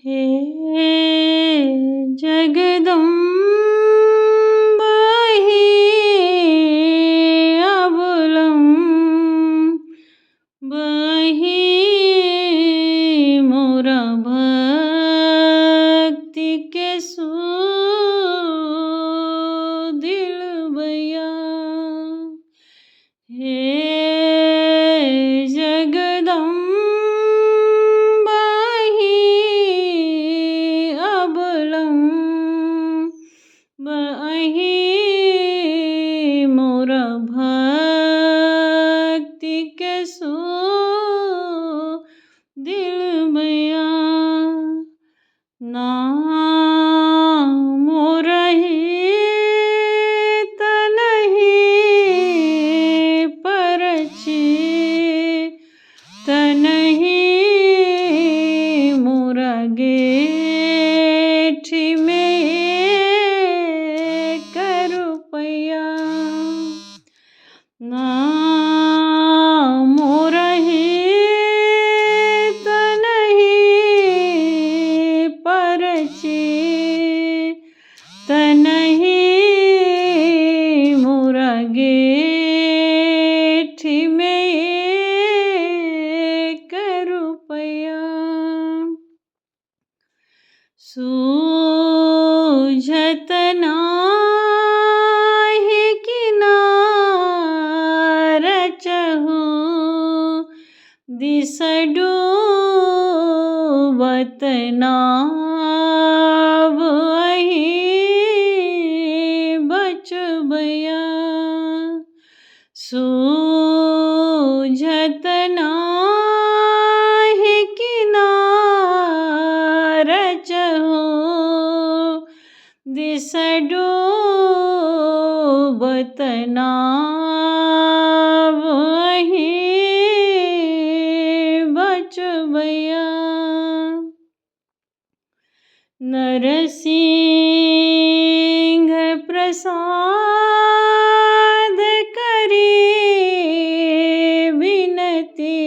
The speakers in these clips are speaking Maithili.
हे जगदम्बा अवलम्ब अहीं मोरा भक्तिके दिलबैया। हे जगदम्बा अहीं अवलम्ब अहीं मोरा भक्तिके दिलबैया। नाम रहित नहि परिचित नहि मोरा गेठमे एक रुपैआ। नाम रहित नहि परिचित नहि मोरा गेठमे एक रुपैआ। सूझत नाही किनार चहु दिस डूबत नाव अहीं बचबैया। सूझत नाही किनार चहु दिस डूबत नाव अहीं बचबैया। नरसिंह प्रसाद करी विनती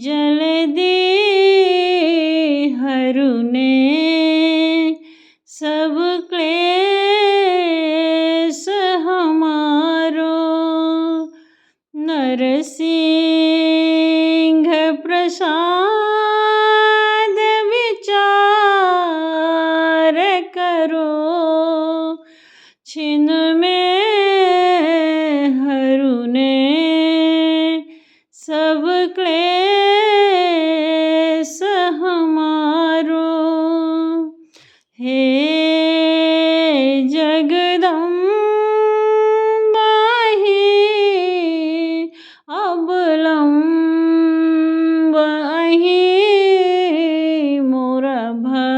जल्दी हरुने सब क्लेश हमारो। नरसिंह प्रसाद विचार करो छिन में हरुने सब क्लेश हमारो। हे जगदम्बा अहीं अवलम्ब अहीं मोरा भक्तिके